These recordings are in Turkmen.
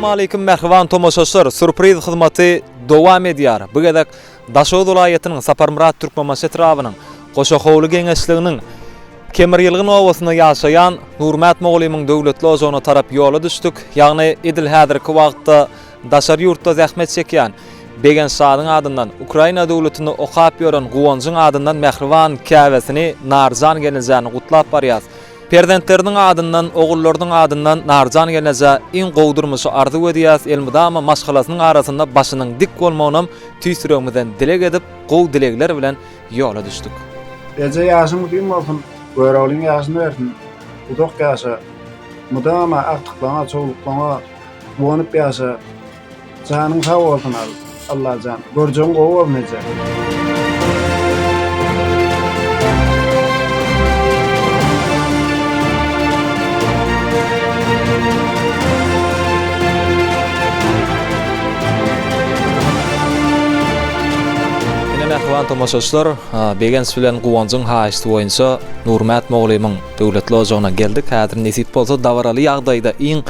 Assalamualeýkum mähriban tomaşaçylar! Sýurpriz hyzmaty dowam edýär. Bu gezek Daşoguz welaýatynyň Saparmyrat Türkmenbaşy etrabynyň Goşahowly geňeşliginiň Kemir Ýylgyn obasynda ýaşaýan Nurmät mugallymyň döwletli ojagyna tarap ýola düşdük. Ýagny edil häzirki wagtda daşary ýurtda zähmet çekýän Begenç Şadyň adyndan, Ukraina döwletinde okap ýören Guwanjyň adyndan mähriban käbesini Narjan gelnejäni gutlap barýas. Perzentleriniň adyndan, ogullarynyň adyndan Narjan gelnejä iň gowy durmuşy arzuw edýäs, elmydama maşgalasynyň arasynda başynyň dik bolmagynam tüýs ýüregimizden dileg edip, gowy dilegler bilen ýola düşdük. Eje ýaşyň uzyn bolsun, Göroglyň ýaşyny bersin, uzak ýaşa, mydama agtyklaňa, çowluklaňa guwanyp ýaşa. Janyň sag bolsun al Allajan görjegiň gowy bolsun eje. Ine mähriban tomaşaçylar, Begenç bilen Guwanjyň haýyşty boýunça Nurmät mugallymyň döwletli ojagyna geldik. Häzir nesip bolsa dabaraly ýagdaýda iň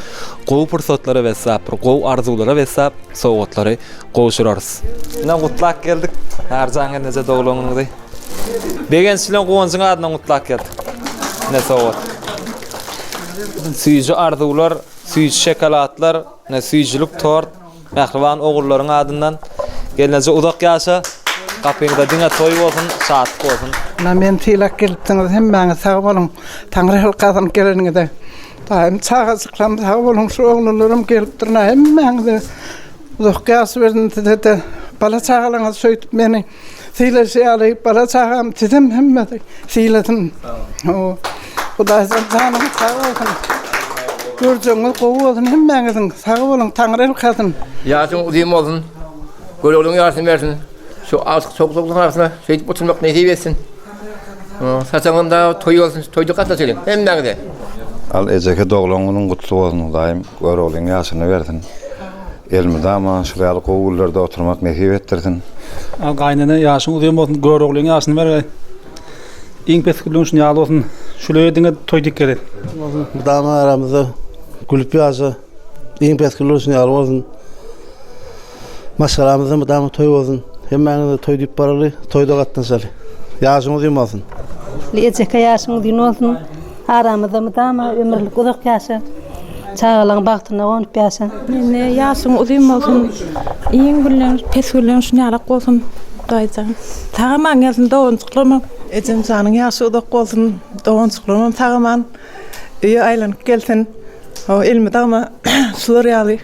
Gowy pursatlara besläp, bir gowy arzuwlara besläp, sowgatlary gowşurarys. Ine gutlap geldik. Narjan gelneje doglan günüňizi. Begenç bilen Guwanjyň adyndan gutlap geldik. Ine sowgat. Süýji arzuwlar, süýji şokoladlar, ine süýjülik tort. Mähriban ogullaryň adyndan. Gelneje uzak ýaşa. Gapyňyzda diňe toý bolsun, şatlyk bolsun. Ine meni sylap gelipsiňiz hemmäňiz sag boluň. Taňry halkasyn geleniňize. Daýym çagajyklarym sag boluň şu oglanlarym gelipdir ine hemmäňize uzak ýaş bersin sizede bala çagalaryňyz şeýdip meni sylaşy ýaly bala çagam sizem hemmesi sylasyn. Hudaýjan janyňyz sag bolsun. Görjegiňiz gowy bolsun hemmäňiziň. Sag boluň, Taňry ýalkasyn. Ýaşyň uzyn bolsun. Göroglyň ýaşyny bersin. Şu agtyk çowluklyň arasyna şeýdip oturmak nesip etsin. Saçagyňda toý bolsun, toýda gatnaşalyň hemmäňize. Al ejeke doglan günüň gutly bolsun Hudaýym Göroglyň ýaşyny bersin. Elmydama şul ýaly gowy günlerde oturmak nesip etdirsin. Al gaýynene ýaşyň uzyn bolsun Göroglyň ýaşyny bergeý. Iň pes gülüň şun ýaly bolsun. Şuleýe diňe toý dik gerek. Mydama aramyzda gülüp ýaşa. Iň pes gülüň şun ýaly bolsun. Maşgalamyzda mydama toý bolsun. Hemmäňize toý diýip baraly, toýda gatnaşaly. Ýaşyň uzyn bolsun. Ejeke ýaşyň uzyn bolsun. Aramyzda mydama ömürlik uzak ýaşa. Çagalaň bagtyna gonup ýaşa. Ene ýaşyň uzyn bolsun. Iň gülleň pes gülleň şunýalak bolsun Hudaýjan. Sag-aman gelsin doganjyklarymam. Ejemjanyň ýaşy uzak bolsun, doganjyklarymam sag-aman öýe aýlanyp gelsin. Elmydama şular ýaly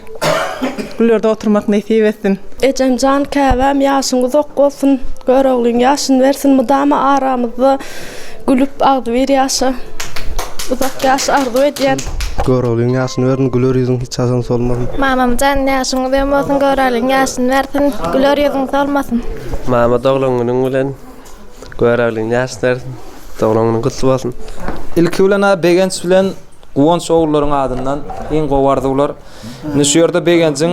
güllerde oturmak nesip etsin. Ejemjan käbäm ýaşyň uzak bolsun Göroglyň ýaşyny bersin mydama aramyzda gülüp agzybir ýaşa uzak ýaş arzuw edýän. Göroglyň ýaşyny bersin güler ýüzüň hiç haçan solmasyn. Mamamjan ýaşyň uzyn bolsun Göroglyň ýaşyny bersin güler ýüzüň solmasyn. Mama doglan günüň bilen Göroglyň ýaşyny bersin doglan günüň gutly bolsun. Ilki bilen-ä Begenç bilen Guwanç ogullaryň adyndan iň gowy arzuwlar. Indi şu ýerde Begenjiň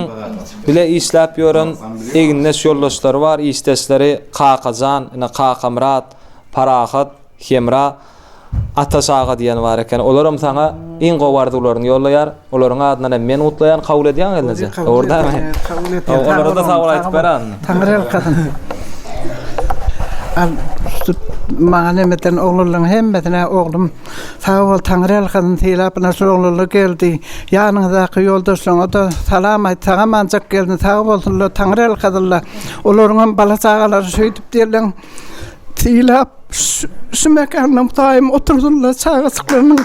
bile işläp ýören egindeş ýoldaşlary bar, işdeşleri Kakajan, ine Kakamyrat, Parahat, Hemra, Ataş aga diýen bar eken. Olaram saňa iň gowy arzuwlaryny ýollaýar. Olaryň adyndan hem men gutlaýan. Kabul edýäňmi gelneje? Dogry dälmi? Kabul edýän. Olara-da sag bol aýdyp ber anna. Taňry ýalkasyn. Al, maňa nemeden oglanlaryň hemmesine oglum Sag bol Taňryýalkasyn sylap ine şul oglanlar geldi. Ýanyňyzdaky ýoldaşlaryňa-da salam aýt sagamanjak gelsin sag bolsunlar Taňryýalkasynlar. Olaryňam bala çagalary şeýdip diýerleň sylap şu mekanda Hudaýym otursynlar çagajyklarynyň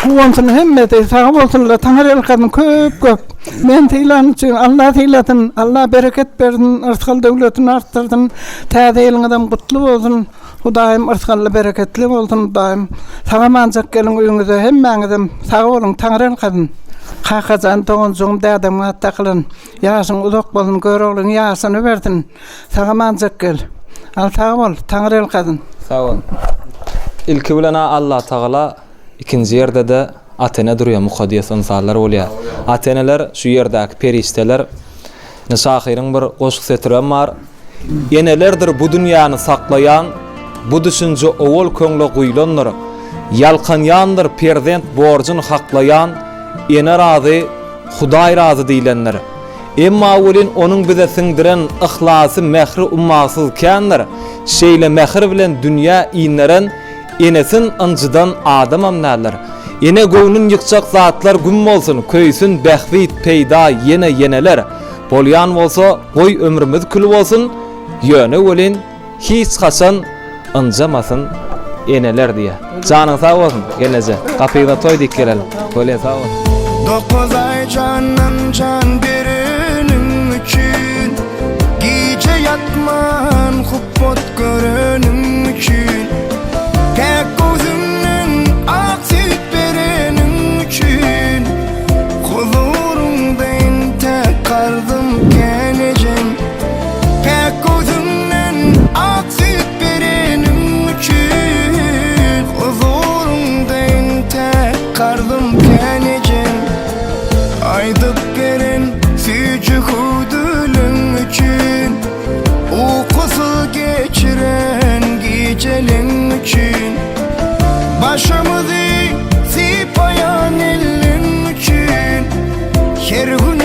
guwansyn hemmesi sag bolsunlar Taňryýalkasyn köp köp. Men sylan üçin Allah sylasyn Allah bereket bersin yrsgal döwletini artdyrsyn täze ýylyňyzam gutly bolsun. Hudaýym yrsgally bereketli bolsun Hudaýym sagamanjak geliň öýüňize hemmäňizem sag boluň Taňryýalkasyn Kakajan doganjygym dädemiň at dakylan ýaşyň uzak bolsun Göroglyň ýaşyny bersin sagamanjak gel al sag bol Taňryýalkasyn. Sag bol. Ilki bilen-ä Allatagala ikinji ýerde-de ata-ene durýar mukaddes ynsanlar bolýar. Ata-eneler şu ýerdäki perişdeler. Ine şahyryň bir goşgy setirem bar. Enelerdir bu dünýäni saklaýan, Bu düşünje owal köňle guýlandyr. Ýalkanýandyr perzent borjun haklaýan, Ene razy. Hudaý razy diýlendir. Emma welin onuň bize siňdiren yhlasy, mähri ummasyz kändir. Şeýle mähir bilen dünýä inderen enesin ynjydan adamam däldir. Ene göwnün ýykjak zatlar güm bolsun, köýsün, bähbit, peýda, ýene, ýeneler. Bolýan bolsa, goý ömrümiz kül bolsun, ýöne welin Hiç haçan ynjamasyn eneler diýýä. Janyň sag bolsun gelneje. Gapyňyza toý diýip gelelim. Bolýa sag bol. Dokuz aý jandan jan bereniň üçin Gije ýatman hupbat göreniň üçin Päk gözüňden ak süýt bereniň üçin Huzuryňda entäk karzym kän ejem Päk gözüňden ak süýt bereniň üçin Huzuryňda entäk karzym kän ejem Aýdyp beren süýji hüwdüliň üçin Ukusyz geçiren gijeliň üçin Başymyzy sypaýan elliň üçin Her gün.